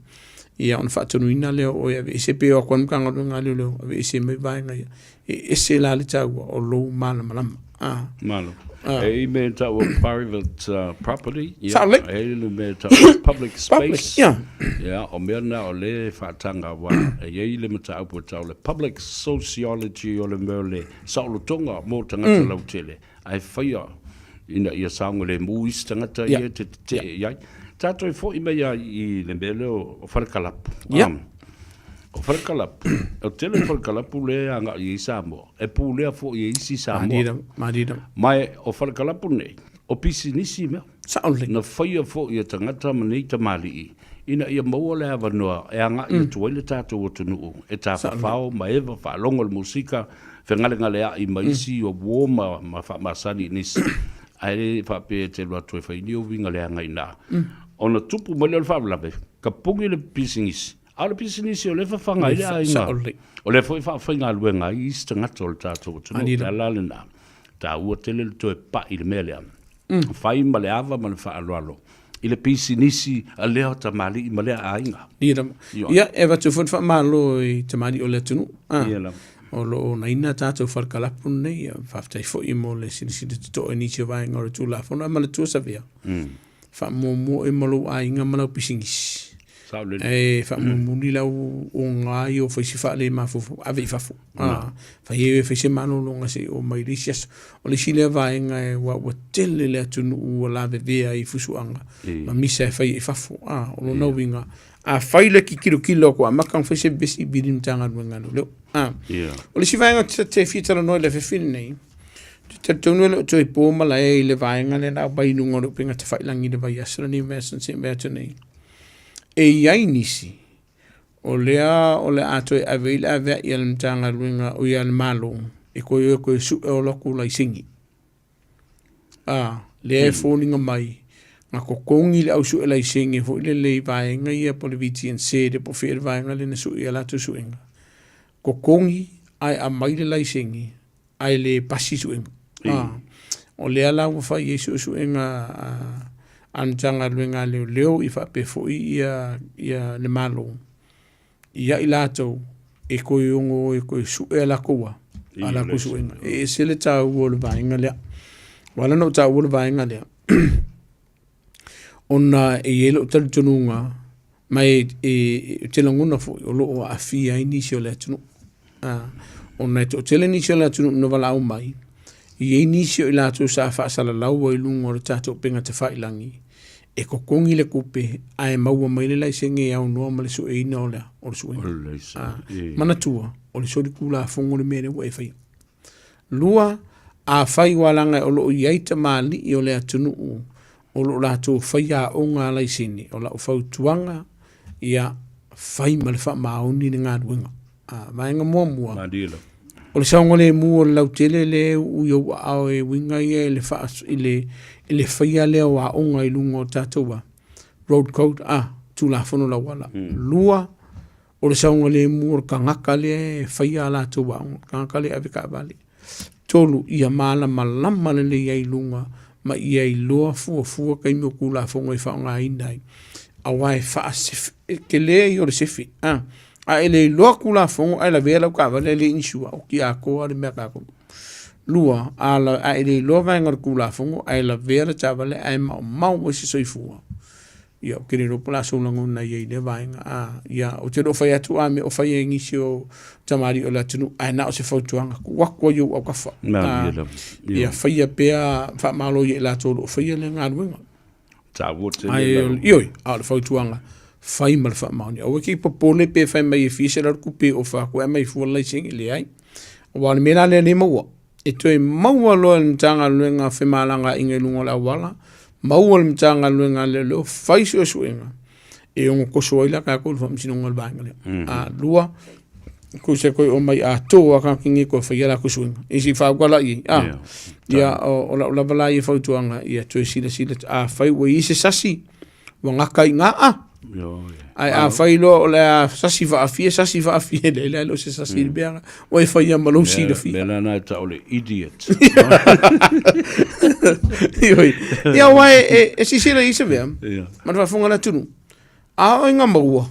Speaker 1: ia ona faatonuina lea o oe e aveese pe o atu lava le Matagaluega a Leoleo aveese mai vaega ia. E ese la le taua o lou malamalama.
Speaker 2: Ah. Malo. Ah. E i mea e taua private property.
Speaker 1: Ia. Sao lelei.
Speaker 2: E i le mea e taua public space.
Speaker 1: Public, ia.
Speaker 2: Ia, o mea na o le faataga wa e i ai le mataupu e tau le public sociology o le mea o le saolotoga mo tagata lautele. Ae faia ina ia saogalemu isi tagata ia e te tetee i ai. Tatou e foi mai lava i le mea lea o Falekalapu. O Falekalapu, o le tele o Falekalapu lea e agai i ai Samoa, e pulea foi e isi Samoa. Ma o Falekalapu nei, o pisinisi mea.
Speaker 1: Sao lelei.
Speaker 2: Na faia foi e tagata ma nei tamalii ina ia maua le avanoa e agai atu ai le tatou atunuu e tafafao ma eva faalogo i le musika, fegalegaleai ma isi o uo ma faamasani i nisi, ae le faapea e te alu atu e fai ni ou uiga leaga i ina. Ona tupu mai lea o le faalavelave, tapuni le pisinisi, a o le pisinisi o lea e fafaga ai le aiga, o lea foi e faafaigaluega ai isi tagata o le tatou atunuu. O le ala lena, e taua tele le toe pai i le mea lea, fai ma le ava ma le faaaloalo i le pisinisi a lea tamalii ma lea aiga.
Speaker 1: Ia lava. Ia, e avatu foi le faamalo i tamalii o le atunuu.
Speaker 2: Ia lava.
Speaker 1: O lo o onaina tatou falekalapu lenei. Ia, faafetai foi mo le silasila totoa i nisi o vaega o le Tulafono. Ae manatua Savea, faamuamua oe ma lou aiga ma lau pisinisi.
Speaker 2: Sao lelei.
Speaker 1: Ae faamulimuli lau oga ia o fai si faalemafaufau, ave i fafo. Fai ai oe fai se malologa se i oo mai i le isi aso. O le isi lea vaega ua tele le atunuu ua lavevea ai i fusuaga ma misa e fai i fafo. O lona uiga, a fai le tilotilo atu amata ona fai se vevesi vili i le Matagaluega a Leoleo. O le isi vaega ou te fia talanoa i le afiafi lenei, ou te talitonu e le o toe po malae i le vaega lea na aumai i luga o le upega tafailagi i le vaiaso lenei vaiaso na se'i atu nei. E i ai nisi o lea o le a toe ave ai le avea'i a le Matagaluega o ia a le Malo e toe o e toe sue o latou laisene. A, lea e foliga mai na totogi le au sue laisene foi lele i vaega ia po o le VTNC po o fea le vaega lea na sue i a latou suega. Totogi ae aumai le laisene ae le pasi suega. O lea la ua fai ai suesuega a le Matagaluega a Leoleo i faapea foi ia le Malo ia i latou e toe ono o e toe sue a latou a latou suega. E ese le taua o le vaega lea. Ua ala ona ou taua le vaega lea, ona e i ai lou talitonuga Ma e ou te lagona foi o lo o aafia ai nisi o le atunuu. Ona e toatele nisi o le atunuu na valaau mai, e i ai nisi o i latou sa faasalalau ai i luga o le tatou upega tafailagi, e totogi le tupe ae maua mai le laisene e aunoa ma le sueina o le suega. Manatua, o le solitulafono le mea lea ua e faia. Lua, afai ua laga o lo o i ai tamalii o le atunuu o lo o latou faia aoga a laisene, o lau fautuaga, ia fai ma le faamaoni le galuega. A, vaega muamua, o le saogalemu o le lautele lea e uu i ou aao e uiga ia i le, faa, i le, i le faia lea o aoga i luga o tatou a, road code, a, Tulafono Lauala. Lua, O le saogalemu o le tagata lea e faia a latou aoga, o le tagata lea e ave taavale. 3, ia malamalama lelei ai i luga ma ia iloa fuafua taimi o Tulafono e faaaogaina ai, aua e faase, e tele ia o le sefe, a e le iloa Tulafono ae lavea lau taavale ae le insure, oti atoa lava le mea a tatou. Lua, a e le iloa vaega o le Tulafono ae lavea le taavale ae maumau ai se soifua, ia ou te le iloa po o le a sou lagona i ai i lea vaega. A, ia, ou te le o fai atu a mea o fai e nisi o tamalii o le atunuu, ae na o se fautuaga, tuu atu ai i ou autafa.
Speaker 2: Malie lava.
Speaker 1: Ia faia pea, faamalo ia i latou o lo o faia lea galuega.
Speaker 2: Taua tele
Speaker 1: Ae,
Speaker 2: lau.
Speaker 1: ioe, a o le fautuaga, fai ma le faamaoni. Aua e te i popole pe fai mai e fia selau le tupe e ofa atu ai aumai fua le laisene, leai. Aua o le mea la lea e maua, e toe maua loa e le Matagaluega o Femalagaaiga i luga o le auala, maua le Matagaluega a Leoleo, fai suesuega e ono toso ai la tatou i le faamasinoga o le vaega lea. A lua, tusa toe omai atoa lava tagata nei e toe faia latou suiga. I si fautua la i ai. A, ia, o lau lava la ia fautuaga, ia toe silasila, afai ua i ai se sasi, ua gata i ina, a, ae afai loa o le a sasi faafia, sasi faafia, leai la e le o se sasi i le mea lena, ua e faia ma lou silafia.
Speaker 2: Mea la na e tau o le idiot.
Speaker 1: Ioe. Ia, aua e silasila i se mea, ma le faafofoga a le atunuu, a oo ina maua,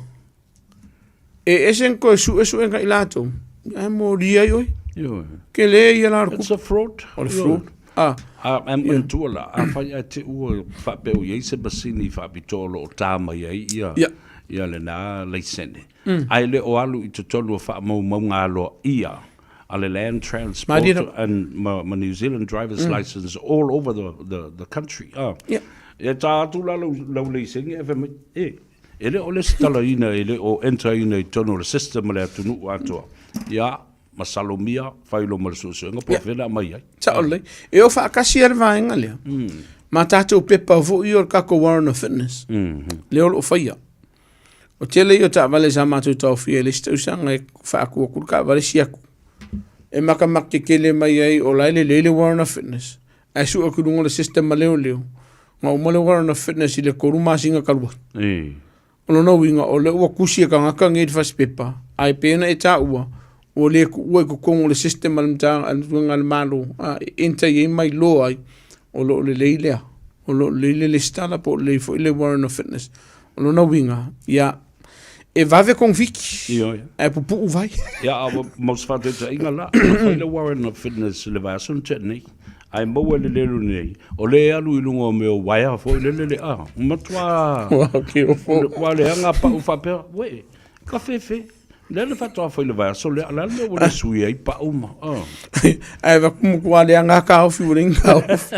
Speaker 1: e ese na toe suesuega i latou, ae molia ai oe.
Speaker 2: Ioe.
Speaker 1: Tele ia la o le
Speaker 2: It's a fraud.
Speaker 1: O le fraud. Ah.
Speaker 2: A, e manatua la, afai ae te ua faapea ua i ai se masini faapitoa o lo o ta mai ai ia,
Speaker 1: Ia.
Speaker 2: ia lena laisene, ae le o alu i totonu o faamaumauga aloaia a le Land Transport
Speaker 1: Malie lava.
Speaker 2: and ma, ma New Zealand driver's license all over the country. Ah.
Speaker 1: Ia.
Speaker 2: E ta atu la lau, lau laisene ae fai mai, e, E le o lesitalaina, e le o enter ina i totonu o le system a le atunuu atoa. Ia, masalomia, fai loa ma le suesuega po o fea le aumai ai.
Speaker 1: Sao lelei. E o faatasi lava le vaega lea. Ma tatou pepa foi ia o le tatou warrant of fitness. Lea o lo o faia. O tele ia o taavale sa matou taofia i le isi tausaga e faatu atu le taavale siaki. E matamata tetele mai ai o la e lelei le warrant of fitness. Ae sue atu i luga o le system a leoleo, na uma le warrant of fitness i le 3 masina talu ai. O lona uiga, o lea ua tusi e tagata nei le fasipepa, ae pei ona e taua, ua le tuua i totonu o le system a le Matagaluega a le Malo, a, e enter i ai ma iloa ai, o lo o lelei lea, o lo o lelei le lesitala po o lelei foi le warrant of fitness. O lona uiga, ia, e vave konifiki,
Speaker 2: Ioe.
Speaker 1: ae pupuu vai.
Speaker 2: Ia, a ua mo se faataitaiga la, na fai le warrant of fitness i le vaiaso na tea nei, ae maua i le lelu nei, o lea e alu i luga o mea o uaea foi lele le a, matua,
Speaker 1: Ua ke ofo.
Speaker 2: ua leaga pau faapea, uē, ka fefe, lea na faatoa fai i le vaiaso lea, o le a le mea ua le sui ai pau ma, a.
Speaker 1: Ae vaku matua leaga taofi ua leai ni taofi.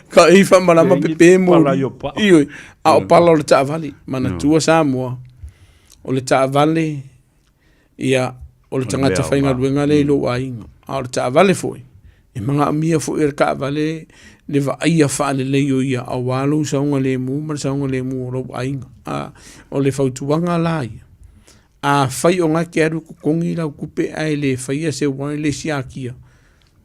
Speaker 1: Ka i faamalama
Speaker 2: Leai ni
Speaker 1: pepe mo.
Speaker 2: pala i o pau.
Speaker 1: Ioe, a o pala o le taavale. Manatua Samoa, o le taavale, ia, o le tagata
Speaker 2: mea
Speaker 1: faigaluega lea i lou aiga. A o le taavale foi, e manaomia foi e le taavale le vaaia faalelei o ia aua lou saogalemu ma le saogalemu o lou aiga. A, o le fautuaga la ia, afai o na e te alu e totogi lau tupe ae le faia se warrant le siakia,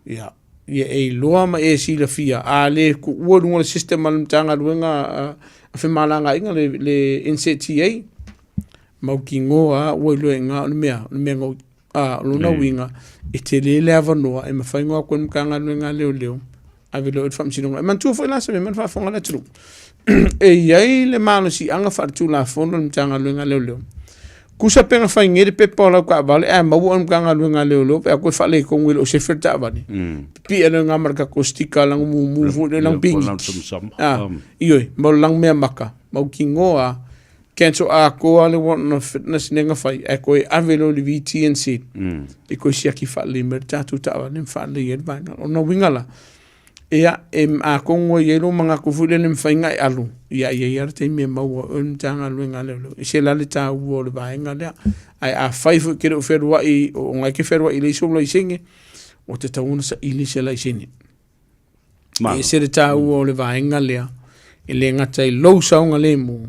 Speaker 1: ia, ia e iloa ma e silafia, a le tuua i luga o le system a le Matagaluega a Femalagaaiga le NCTA, mautinoa lava ua iloa i ina o le mea, o le mea gaoi. A, o lona uiga, e tele le avanoa e mafai ona o atu ai le Matagaluega a Leoleo, ave loa i le Faamasinoga. E manatua foi la se mea ma le faafofoga a le atunuu, e i ai le malosiaga faaletulafono i le Matagaluega a Leoleo. Tusa pe na fai nei le pepa o lau taavale ae maua e le Matagaluega a Leoleo pe a toe faaletonu e le o sefe le taavale, pipii loa i ina ma le tatou sticker lanu mumu foi lea, lanu pigiti. A, ioe, ma o le lanu meamaka, mautinoa lava cancel atoa le warrant of fitness lea na fai, ae toe ave loa i le VTNC e toe siaki faalelei mai le tatou taavale ma faalelei ai le vaega. O lona uiga la, ia, e atonu e i ai lou manatu foi lele e mafai ona e alu, ia e i ai lava le taimi e maua ai oe e le Matagaluega a Leoleo. E ese la le taua o le vaega lea. Ae afai foi e te le o fealuai, o lena e te fealuai i le isi ou laisene, ua tatau ona saili se laisene.
Speaker 2: Malo.
Speaker 1: E ese le taua o le vaega lea, e le gata i lou saogalemu,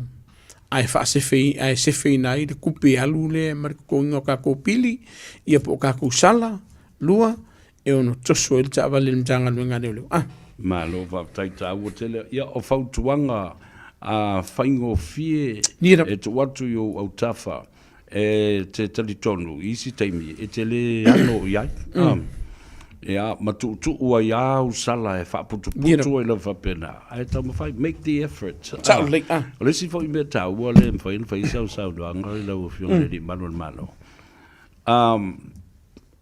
Speaker 1: ae faasefei, ae sefeina ai le tupe alu lea ma le totogiina o tatou pili, ia po o tatou sala, lua, e ono toso ai le taavale i le Matagaluega a Leoleo. Ah.
Speaker 2: Malo faafetai taua tele. Ia o fautuaga a faigofie
Speaker 1: Ni ra-
Speaker 2: e tuu atu i ou autafa. E te talitonu i isi taimi e te lē ano i ai, ia, ma tuutuu ai lava au sala e faaputuputu ai lava faapena, ae taumafai, make the effort.
Speaker 1: Sao lelei, a.
Speaker 2: O le isi foi mea taua lea e mafai ona fai ai sau saunoaga i lau Afioga i le Alii Malu o le Malo,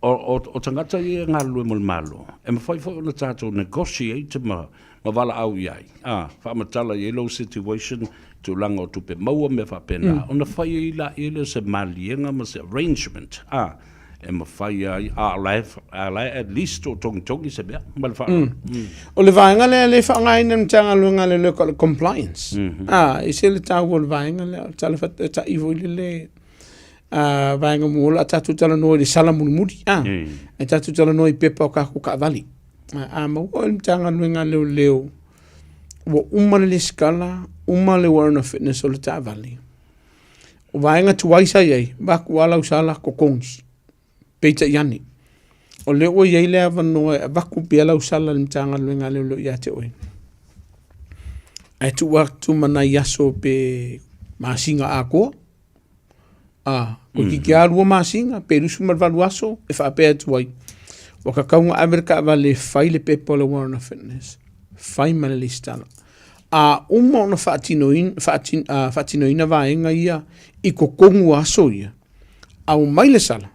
Speaker 2: o tagata ia e galulue mo le Malo, e mafai foi ona tatou negotiate ma valaau i ai, a, faamatala i ai lou situation, tulaga o tupe maua, mea faapena, ona fai ai laia lea o se maliega ma se arrangement, a, e mafai ai, a o la e, a o la e at least o togitogi se mea, ma le faaaloalo.
Speaker 1: O le vaega lea lea e faaaogaina e le Matagaluega a Leoleo o le compliance. A, e ese le taua o le vaega lea, o le tala faataitai foi lele, a vaega mua o le a tatou talanoa i le sala mulimuli, a, ae tatou talanoa i pepa o tatou taavale. A maua e le Matagaluega a Leoleo ua uma le lesitala, uma le warrant of fitness o le taavale, o vaega tuai sa i ai, vaeatu lava lau sala totogi, peitai ane, o lea ua i ai le avanoa e avatu pea lau sala i le Matagaluega a Leoleo ia te oe, ae tuu atu ma nai aso pe masina atoa, A, toeitiiti lava 2 masina pe 28 aso e faapea atu ai, ua tatau ona ave le taavale e fai le pepa o le warrant of fitness, fai ma le lesitala. A uma ona faatinoina, faatinoina vaega ia i totonu o aso ia, aumai le sala,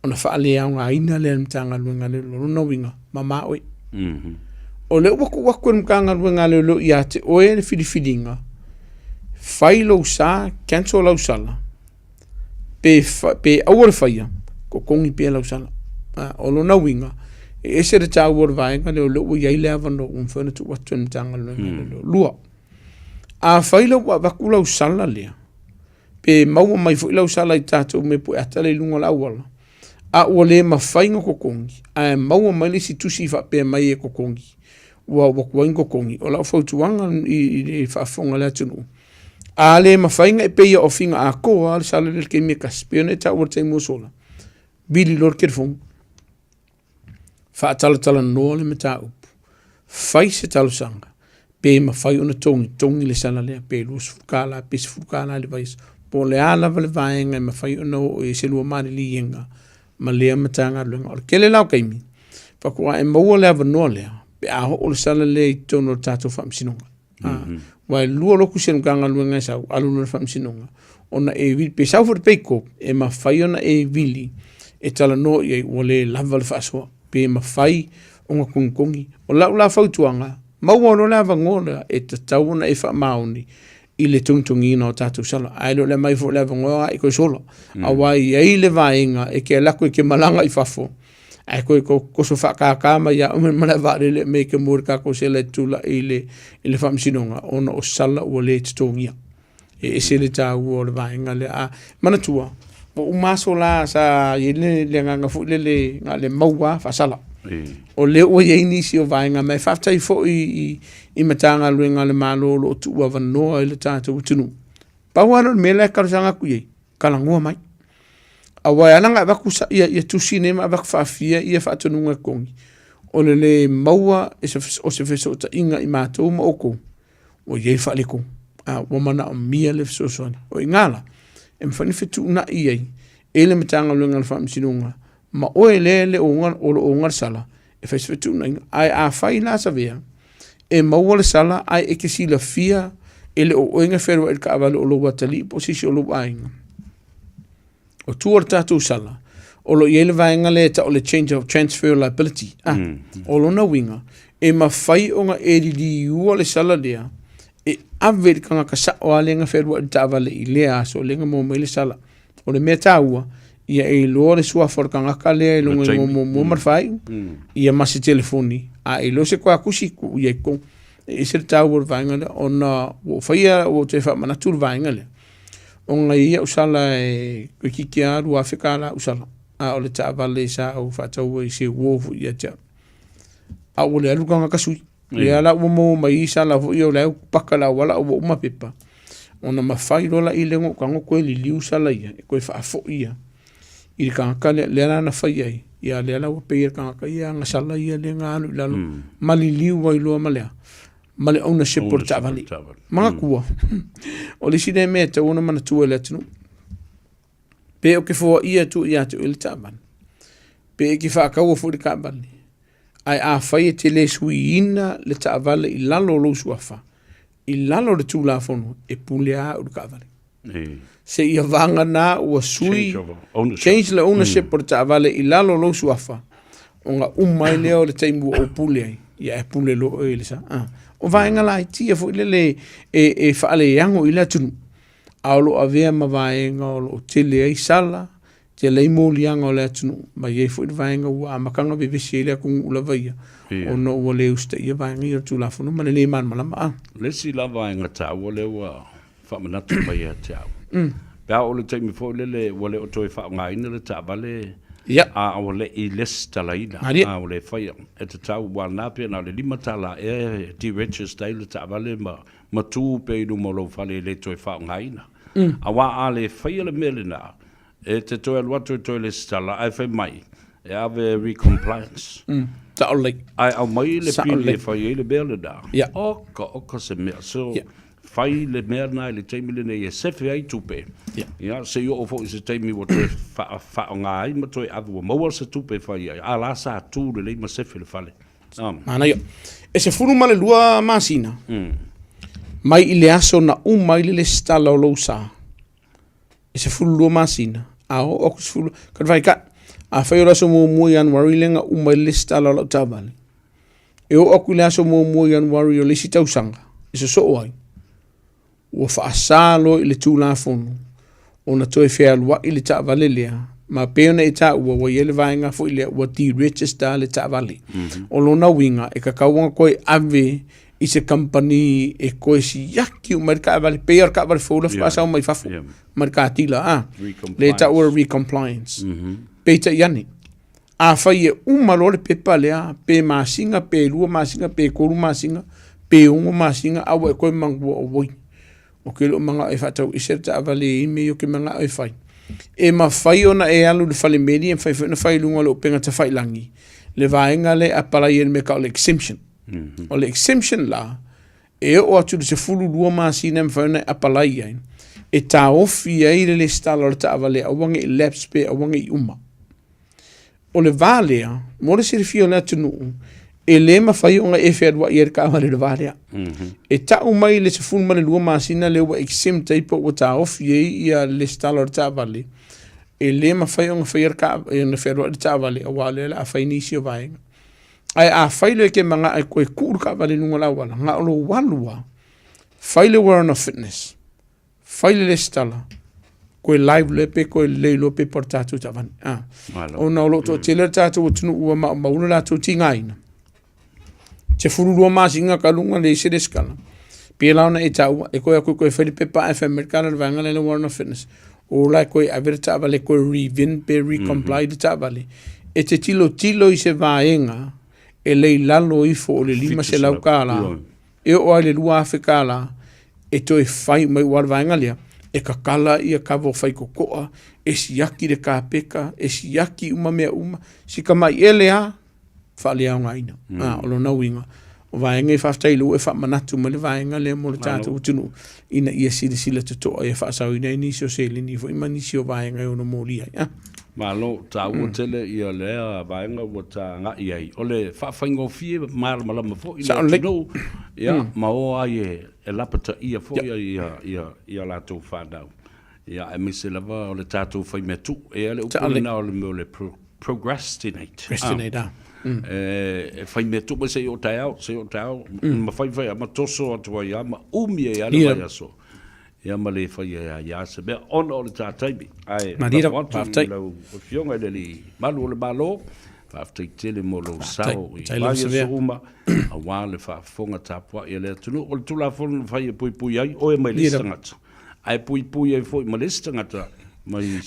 Speaker 1: ona faaleaogaina lea e le Matagaluega a Leoleo. O lona uiga, mama oe. O lea ua tuu atu e le Matagaluega a Leoleo ia te oe le filifiliga, fai lou sa, cancel lau sala, pe, pe aua le faia, totogi pea lau sala. O lona uiga, e ese le taua o le vaega lea o lea ua i ai le avanoa ua mafai ona tuu atu e le Matagaluega a Leoleo. Lua, afai la ua avatu lau sala lea, pe maua mai foi lau sala i tatou mea pue ata lea i luga o le auala, a ua le mafai ona totogi, ae maua mai le isi tusi faapea mai e totogi, ua tuai ona totogi. O lau fautuaga i le faafofoga a le atunuu, a le mafai ona e peia ofiga atoa le sala lea i le taimi e tasi, pei ona e taua i le taimi ua sola, vili loa le telefoni. Faatalatalanoa le mataupu, fai se talosaga pe mafai ona togitogi le sala lea pe $20 pe $10 i le vaiaso, po o le a lava le vaega e mafai ona oo i ai se lua maliliega ma lea Matagaluega. O le tele la o taimi, faatoa e maua le avanoa lea pe a oo le sala lea i totonu o le tatou faamasinoga. Aua e lua lotu si o le Matagaluega e sau, alu loa i le faamasinoga, ona e vili, pe sau foi i le Pay Corp, e mafai ona e vili e talanoa i ai ua le lava le faasoa, pe mafai ona togitogi. O lau la fautuaga, maua loa le avanoa lea e tatau ona e faamaoni i le togitogiina o tatou sala, ae le o le aumai foi o le avanoa ae toe sola. Aua e i ai le vaega e te alu atu e te malaga i fafo, ae toe toso faakākā mai ia oe ma le vaalele me ke mua i le tatou sela e tulai i le, i le faamasinoga ona o sala ua le totogia. E ese le taua o le vaega lea. A manatua, ua uma aso la sa i ai le, le agaga foi lele na o le maua lava faasala. O lea ua i ai nisi o vaega ma e faafetai foi i, i Matagaluega a le Malo o lo o tuuavanoa i le tatou atunuu. Pau lava lea o le mea la e talosaga atu i ai, talanoa mai. Aua e ala ona avatu ia, ia tusi nei ma avatu faafia ia faatonuga e totogi, o le le maua e se, o se fesootaiga i matou ma outou, ua i ai faaletonu, a ua manaomia le fesoasoani. O i ina la, e mafai ona fetuunai ai e le Matagaluega o le Faamasinoga ma oe lea e le o o lo o ona le sala e fai se fetuunaiga. Ae afai la Savea, e maua le sala ae e te silafia e le o oe na fealuai i le taavale o lou atalii po o se isi o lou aiga. O tua o le tatou sala, o lo o i ai le vaega lea e tau o le change of transfer liability. Ah, o lona uiga, e mafai ona e liliua le sala lea e ave i le tagata sao lava lea na fealuai i le taavale i lea aso lea na maua mai le sala. O le mea taua, ia e iloa le suafa o le tagata lea i luga i muamua ma le faaiu, ia ma se telefoni, a e iloa se toakusi, tuu i ai i totonu. E ese le taua o le vaega lea, ona ua ou faia, ua ou toe faamanatu le vaega lea, ona e i ai au sala e toeitiiti lava $2,000 au sala, a o le taavale sa ou faataua i se uo foi ia te au. A ua le alu le tagata sui. Lea la ua maua mai ai sala foi o la e paka le auala a ua uma pepa, ona mafai loa la i lea ona ou tago toe liliu sala ia e toe faafoi ia i le tagata lea, lea la na fai ai, ia lea la ua pay e le tagata ia ana sala ia lea na alu i lalo ma liliu ai loa ma le a? Ma le ownership o le taavale. Manatua, o le isi lea mea e tatau ona manatua e le atunuu. Pe ou te foaia atu ia te oe le taavale, pe e te faataua foi le taavale, ae afai e te le suiina le taavale i lalo o lou suafa, i lalo o le Tulafono, e pule lava au i le taavale. Seia vagana ua sui, change le ownership o le taavale i lalo o lou suafa, ona uma ai lea o le taimi ua ou pule ai, ia e pule loa oe i le sa. O vaega laiti ia foi lele e faaleago i le atunuu, a o lo o avea ma vaega o lo o tele ai sala, tele ai moliaga o le atunuu, ma i ai foi le vaega ua amata ona vevesi ai le atunuu lava ia, ona ua le usitaia vaega ia o le Tulafono ma le le malamalama.
Speaker 2: O le isi la vaega taua lea ua faamanatu mai ia te au, pe a oo i le taimi foi lele ua le o toe faaaogaina le taavale, a ua le i lesitalaina, a ua le faia, e tatau, aua o lena pe na o le $5 ea e deregister ai le taavale ma tu pea i luma o lou fale e le toe faaaogaina. Aua a le faia le mea lena, e te toe alu atu e toe lesitala ae fai mai e ave e re-compliance.
Speaker 1: Sao lelei.
Speaker 2: Ae aumai le pili e fai ai le mea lena. Oka, oka se mea. So, fai le mea lena i le taimi lenei e sefe ai tupe. Ia, se i oo foi i se taimi ua toe faaaoga ai ma toe ave ua maua se tupe e fai ai, a la sa tu lelei ma sefe le fale.
Speaker 1: Manaia. E 12 masina mai i le aso na uma ai le lesitala o lou sa. E 12 masina. A oo atu 10, ka te whai afai o le aso muamua Ianuari lea na uma ai le lesitala o lau taavale. E oo atu i le aso muamua Ianuari o le isi tausaga e sosoo ai, ua faasa loa i le Tulafono ona toe fealuai le taavale lea, ma pei ona e taua ua i ai le vaega foi lea ua deregister le taavale. O lona uiga e tatau ona toe ave i se kamupani e toe siaki uma ai le taavale, pei lava o le taavale fou la faatoa sau mai fafo mai le katila, a, lea e taua o le recompliance. Peitai ane, afai e uma loa le pepa lea, pe masina, pe 2 masina, pe 3 masina, pe 6 masina, a ua e toe manatua, oi, ou te le o manao e faatau ese le taavale e i ai mea ia ou te manao e fai. E mafai ona e alu i le fale meli, e mafai foi ona fai i luga o le upega tafailagi, le vaega lea e apalai ai i le mea e tau o le exemption. O le exemption la, e oo atu i le 12 masina e mafai ona e apalai ai, e taofi ai le lesitala o le taavale aua ne i lapse pe aua ne i uma. O le va lea, mo le silafia o le atunuu, e le mafai ona e fealuai ai le taavale i le va lea. E tau mai le 12 masina lea ua exempt ai po ua taofi ai ia le lesitala o le taavale, e le mafai ona faia le ona fealuai le taavale aua o lea o le a fai nisi o vaega. Ae afai loa e te manao e toe tuu le taavale i luga o le auala, na o lou alu lava, fai le warrant of fitness, fai le lesitala, toe live loa pe toe lelei loa pepa o le tatou taavale. Ah. Ona o lo o toatele le tatou atunuu ua maumau le latou tigaina. 12 masina talu ona leai se lesitala. Pei la ona e taua, e toe atu e toe fai le pepa ae fai mai le tala o le vaega lea le warrant of fitness. O la e toe ave le taavale toe revin pe recomply le taavale. E te tilotilo i se vaega e le i lalo ifo o le $500 e oo lava i le $2,000 e toe fai mai aua o le vaega lea, e tatala ia kava o faitotoa, e siaki le kapeka, e siaki uma mea uma, si tamaiele lava faaleaogaina. O lona uiga, o vaega ia faafetai o lea ua e faamanatu mai le vaega lea mo le tatou atunuu ina ia silasila totoa ia faasaoina ai nisi o seleni foi ma nisi o vaega e ono molia ai.
Speaker 2: Malo, taua tele ia lea vaega ua ta agai i ai. O le faafaigofie malamalama foi le atunuu, ia, ma o ai e lapataia foi ia latou fanau. Ia, aemaise lava o le tatou faimea tuu. E i ai le upu lena o le mea o le procrastinate.
Speaker 1: Procrastinate, a.
Speaker 2: E faimea tuu mai se i oo taeao, se i oo taeao, ma fai fai lava ma toso atu ai lava ma umi ai lava le vaiaso. Ia ma le faia ai lava se mea ona o le ta taimi. Ae lafo atu i lau Afioga i le Alii Malu o le Malo, faafetai tele mo lou sao i vaiaso uma aua le faafofoga tapuai a le atunuu. O le Tulafono na fai e puipui ai oe mai le isi tagata, ae puipui ai foi ma le isi tagata mai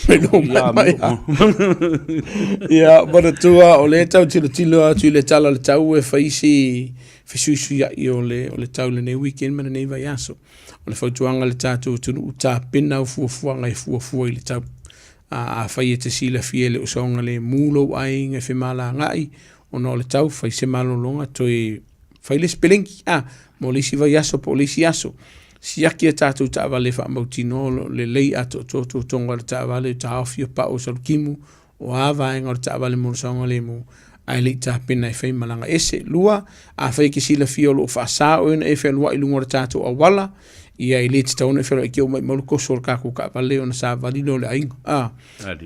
Speaker 1: Ia, manatua o lea e tau tilotilo atu i le tala o le tau e fai si fesuisuiai o le tau i lenei weekend ma lenei vaiaso. O le fautuaga i le tatou atunuu, tapena au fuafuaga e fuafua i le tau. A afai e te silafia e le o saogalemu lou aiga e femalagaai ona o le tau, fai se malologa, toe fai le isi pelegi, a, mo le isi vaiaso po o le isi aso. Siaki a tatou taavale e faamautinoa o lo o lelei atoatoa totoga o le taavale, taofi o pau o salutimu, o a vaega o le taavale mo le saogalemu, ae le i tapena e fai malaga ese. Lua, afai e te silafia o lo o faasa oe ona e fealuai i luga o le tatou auala, ia e le tatau ona e fealuai te oo maumau le toso o le tatou taavale ona savali lea o le aiga. A,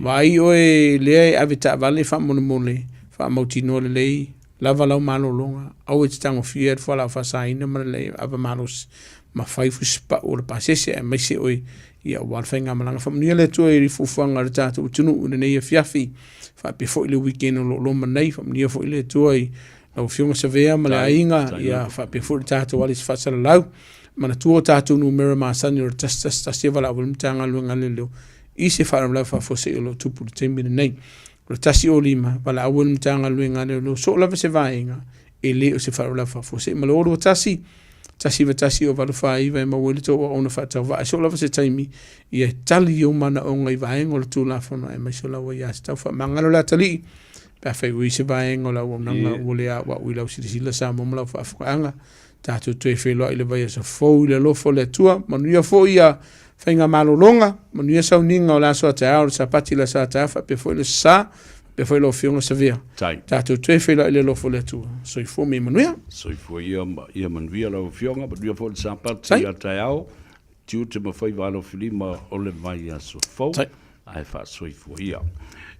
Speaker 1: vaai oe lea e ave taavale faamolemole, faamautinoa lelei lava lau malologa, aua e te tagofia le fualaau faasaina ma le ava malosi, ma fai fusipau o le pasese aemaise oe ia aua le faigamalaga. Faamanuia le Atua i fuafuaga a le tatou atunuu i lenei afiafi, faapea foi le weekend o lo o loma nei. Faamanuia foi le Atua i lau Afioga Savea ma le aiga, ia faapea foi le tatou alisi faasalalau. Manatua o tatou numera masani o le 111 e valaau ai le Matagaluega a Leoleo i se faalavelave faafuasei o lo o tupu i le taimi lenei. O le 105, valaau ai le Matagaluega a Leoleo so o lava se vaega e le o se faalavelave faafuasei. Ma le 021, 191 o 849 e maua ai le tou auauna faatauvaa. E so o lava se taimi, ia tali i ou manaoga i vaega o le Tulafono aemaise o lau aiatatau. Faamagalo le atalii, pe afai ua i ai se vaega o le auaunaga ua le auau i lau silasila Samoa ma lau faafofogaaga. Tatou toe feiloai i le vaiaso fou i le alofa o le Atua. Manuia foi ia faigamalologa, manuia sauniga o le aso a taeao, le Sapati le aso a taeao, faapea foi le Sa, faapea foi lau Afioga Savea.
Speaker 2: Tai.
Speaker 1: Tatou toe feiloai i le alofa o le Atua. Soifua ma ia manuia.
Speaker 2: Soifua ia ma ia manuia lau Afioga, manuia foi le Sapati
Speaker 1: Tai.
Speaker 2: a taeao, tiute ma faiva alofilima o le vaiaso fou,
Speaker 1: Tai.
Speaker 2: ae faasoifua ia.